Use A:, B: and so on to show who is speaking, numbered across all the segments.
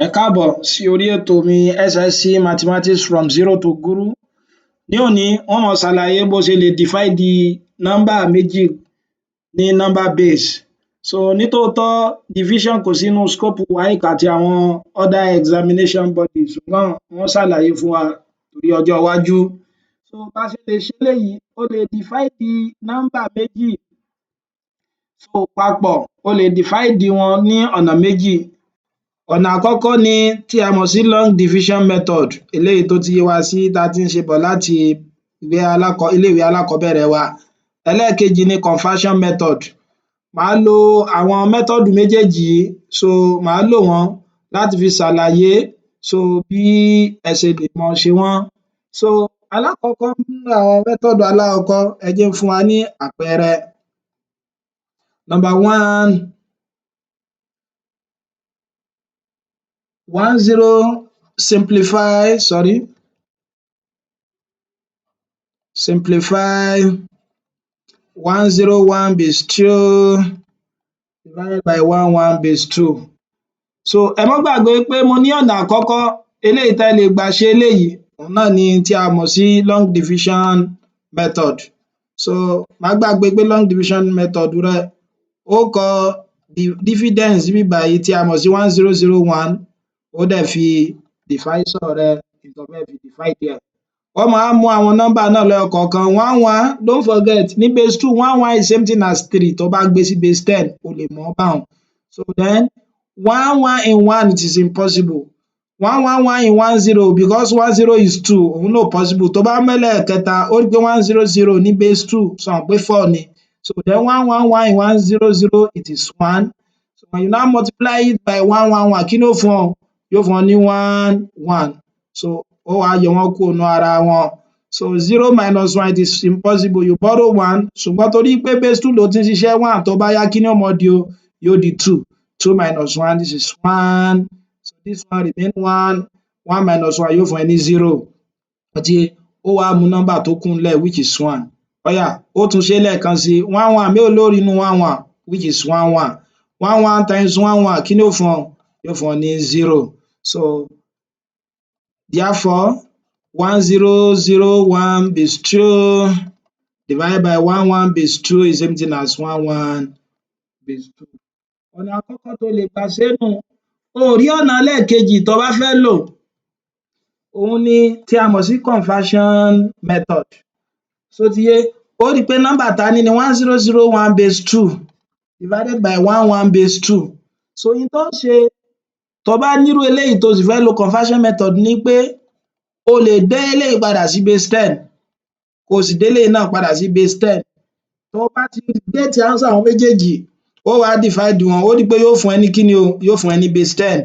A: Ẹ káàbọ̀ sí orí ètò mi SSC Mathematics from zero to guru. Ní òní, n ó máa ṣàlàyé bó ṣe lè divide nọ́mbà méjì ní number base. So nítòótọ́, division kò sí nínú scope WAEC àti àwọn other examination bodies, ṣùgbọ́n wọ́n ṣàlàyé fún wa torí ọjọ́ iwájú. So bá ṣe lè ṣe eléyìí, o lè divide nọ́mbà méjì so papọ̀, o lè divide wọn ní ọ̀nà méjì. Ọ̀nà àkọ́kọ́ ni tí a mọ̀ sí long division method, eléyìí tó ti yé wa sí tá tí ń ṣe bọ̀ láti ilé ìwé alákọ̀ọ́bẹ̀rẹ̀ wa. Ẹlẹ́ẹ̀kejì ni conversion method. Màá lo àwọn method méjèèjì yìí, so màá lò wọ́n láti fi ṣàlàyé so bí ẹ ṣe lè máa ṣe wọ́n. So alákọ̀ọ́kọ́, nínú àwọn method alákọ̀ọ́kọ́, ẹ jẹ́ n fún wa ní àpẹẹrẹ. Number one, one zero, simplify, sorry, simplify 101 base 2 divided by 11 base 2. So ẹ má gbàgbé pé mo ní ọ̀nà àkọ́kọ́ eléyìí tẹ́ lè gbà ṣe eléyìí, òhun náà ni tí a mọ̀ sí long division method. So má gbàgbé pé long division method rẹ, ó kọ dividend síbí bàyìí tí a mọ̀ sí 1001, ó dẹ̀ fi divisor rẹ tó fẹ́ fi divide ẹ̀. Ó máa wá mú àwọn nọ́mbà náà lẹ́yọ kọ̀ọ̀kan. One one, don't forget, ní base two, one one is same thing as three. Tó bá gbé sí base 10, o lè mọ̀ ọ́ báhun. So then one one in one, it is impossible. One one one in one zero, because one zero is two, òun náà ò possible. Tó bá mú ẹlẹ́ẹ̀kẹta, ó rí pé 100 ní base two, ṣo mọ̀ pé four ni? So then one one one in 100, it is one. So when you now multiply it by one one one, kí ni ó fún ọ? Yóò fún ọ ní one one. So ó wá yọ wọ́n kúrò nínú ara wọn. So zero minus one, it is impossible, you borrow one. Ṣùgbọ́n torí pé base two ló ti ń ṣiṣẹ́, one tó bá yá, kí ni ó máa di o? Yóò di two. Two minus one, this is one. So this one remain one. One minus one yóò fún ẹ ní zero. Ó ti yé? Ó wá mú nọ́mbà tó kù ńlẹ̀, which is one. Ó yá, ó tún ṣe lẹ́ẹ̀kan sí. One one mélòó ló rí nínú one one, which is one one? One one times one one, kí ni ó fún ọ? Yóò fún ọ ní zero. So therefore 1001 base two divided by one one base two is same thing as one one base two. Ọ̀nà àkọ́kọ́ tó lè gbà ṣé nù. O ò rí ọ̀nà ẹlẹ́ẹ̀kejì tó bá fẹ́ lò, òun ni tí a mọ̀ sí conversion method. Ṣó ti yé? Ó rí pé nọ́mbà tá ní ni 1001 base two divided by one one base two. So ohun tó ṣe tó bá nírú eléyìí, tó sì fẹ́ lo conversion method, ni pé o lè dá eléyìí padà sí base 10, kó o sì dá eléyìí náà padà sí base 10. Tó bá ti get answer àwọn méjèèjì, ó wá divide wọn, ó rí pé yóò fún ẹ ní kíni o? Yóò fún ẹ ní base 10.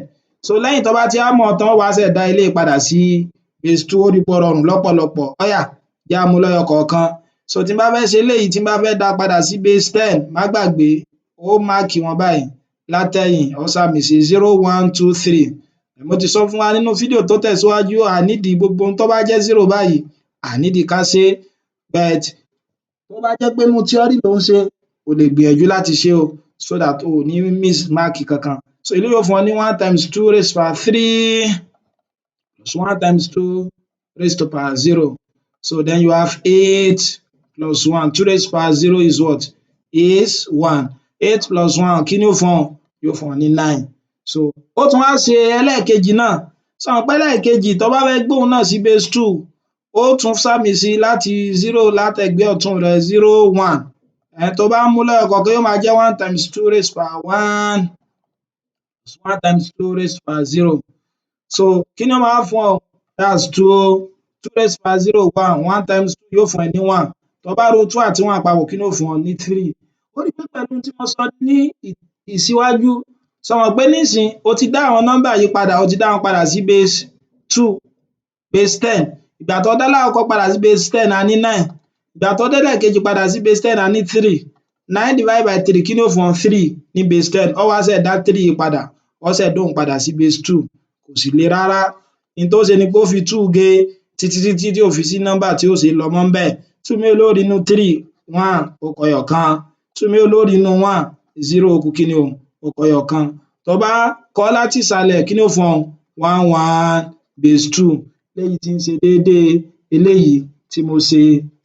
A: So lẹ́yìn tó bá ti wá mọ̀ tán, ó wá ṣẹ̀ dá eléyìí padà sí base two. Ó rí pé ó rọrùn lọ́pọ̀lọpọ̀. Ó yá, jẹ́ á mú lẹ́yọ kọ̀ọ̀kan. So tí n bá fẹ́ ṣe eléyìí, tí n bá fẹ́ dá padà sí base 10, má gbàgbé, ó mark wọn báyìí látẹ̀yìn, ó sàmì sí zero, one, two, three. Mo ti sọ fún wa nínú fídíò tó tẹ̀síwájú, à nídìí gbogbo ohun tó bá jẹ́ zero báyìí, à nídìí ká ṣé, but tó bá jẹ́ pé nínú theory lò ń ṣe, o lè gbìyànjú láti ṣé o, so that o ò ní miss mark kankan. So eléyìí yóò fún ọ ní one times two raised to power three plus one times two raised to power zero. So then you have eight plus one. Two raised to power zero is what? Is one. Eight plus one, kí ni ó fún ọ? Yóò fún ọ ní nine. So ó tún wá ṣe ẹlẹ́ẹ̀kejì náà. Ṣo mọ̀ pé ẹlẹ́ẹ̀kejì, tó bá fẹ́ gbé òun náà sí base two, ó tún sàmì sí láti zero látẹ̀gbẹ́ ọ̀tún rẹ̀, zero, one. Tó bá ń mú lẹ́yọ kọ̀ọ̀kan, yóò máa jẹ́ one times two raised to power one plus one times two raised to power zero. So kí ni ó máa wá fún ọ? That's two. Two raised to power zero, one. One times two yóò fún ẹ ní one. Tó bá ro two àti one papọ̀, kí ni ó fún ọ? Ní three. Ó rí pé pẹ̀lú ohun tí mo sọ ní ìsíwájú, ṣo mọ̀ pé nísìnyí o ti dá àwọn nọ́mbà yìí padà, o ti dá wọn padà sí base two, base 10. Ìgbà tó dá alákọ̀ọ́kọ́ padà sí base 10, a ní nine. Ìgbà tó dá ẹlẹ́ẹ̀kejì padà sí base 10, a ní three. Nine divided by three, kí ni ó fún ọ? Three ní base 10. Ó wá ṣẹ̀ dá three yìí padà, ó ṣẹ̀ dá òun padà sí base two. Kò sì le rárá. N tó ṣe ni pé ó fi two gé títí títí tí ò fi sí nọ́mbà tí ó ṣe lọ mọ́ ńbẹ̀. Two mélòó ló rí nínú three? One, ó kù ẹyọ kan. Two mélòó ló rí nínú one? Zero, ó kù kíni o? Ó kù ẹyọ kan. Tó bá kọ Kọ láti ìsàlẹ̀. Kí ni ó fún ọ? One one base two, léyìí tí ń ṣe déédé eléyìí tí mo ṣe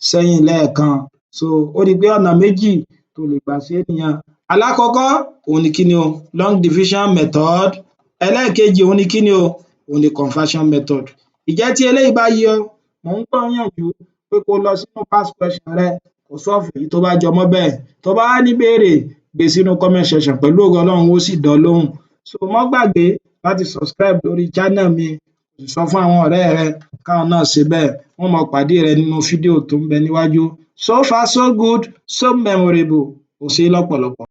A: sẹ́yìn lẹ́ẹ̀kan. So ó rí pé ọ̀nà méjì tó lè gbà ṣé nìyẹn. Alákọ̀ọ́kọ́ òhun ni kíni o? Long division method. Ẹlẹ́ẹ̀kejì òhun ni kíni o? Òhun ni conversion method. Ìjẹ́ tí eléyìí bá yé ọ, mò ń gbà ọ́ níyànjú pé kó lọ sínú past question rẹ, kó solve èyí tó bá jọmọ́ bẹ́ẹ̀. Tó bá wá ní ìbéèrè, gbé sínú comment section, pẹ̀lú ògo Ọlọ́run, n ó sì dá ọ lóhùn. So má gbàgbé láti subscribe lórí channel mi, sọ fún àwọn ọ̀rẹ́ rẹ káwọn náà ṣe bẹ́ẹ̀. Wọ́n máa pàdé rẹ nínú fídíò tó ń bẹ níwájú. So far, so good, so memorable. O ṣé lọ́pọ̀lọpọ̀.